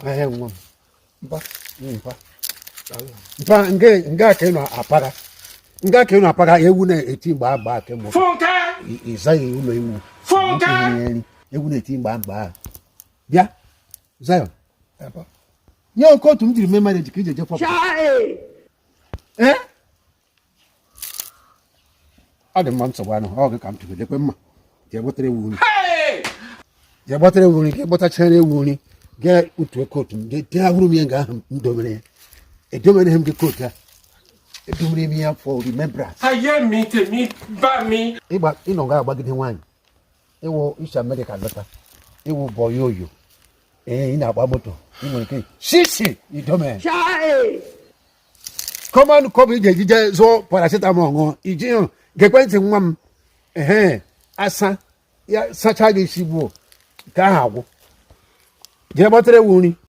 Ee, nwa m. Mpa. Mpa, mpa, nke nga ka ị nọ apara, nga ka ị nọ apara ewu na-eti mgbe agba kemgbe. Fúnkẹ́. Ịzaghị ụlọ ewu. Fúnkẹ́. Ewu na-eti mgbe agba. Bịa, Zion. Mpa. Nye oke otu m jiri mee marriage ka iji eje kwapụ. Ee, ọ dị mma, nsogbu anụ ọ gị ka m tụrụ. Lekwe mma, jee gbatara ewu nri. Hey! Jee gbatara ewu nri, jee gbatachara ewu nri. Gee utu kootu m, jee tee ahụrụ m ya nga ahụ m domere ya. Edomere m gị kootu a, edomere m ya for remembrance. Ayé mi, tèmi bá mi. Ịgba ịnọ ga agbagide nwaanyị ịwụ isi Amerịka lọta, ịwụ bọyị oyo. Ee, ị na-agba moto, ị nwere ike shishi idome kọmanụ kọbụ iji ejije zụọ paracetamol ṅụọ iji hụ. Gekwe ntị, nwa m. Ehe, asa ya sacha gị isi gbuo nke ahụ agwụ. Jee gbatara ewu nri.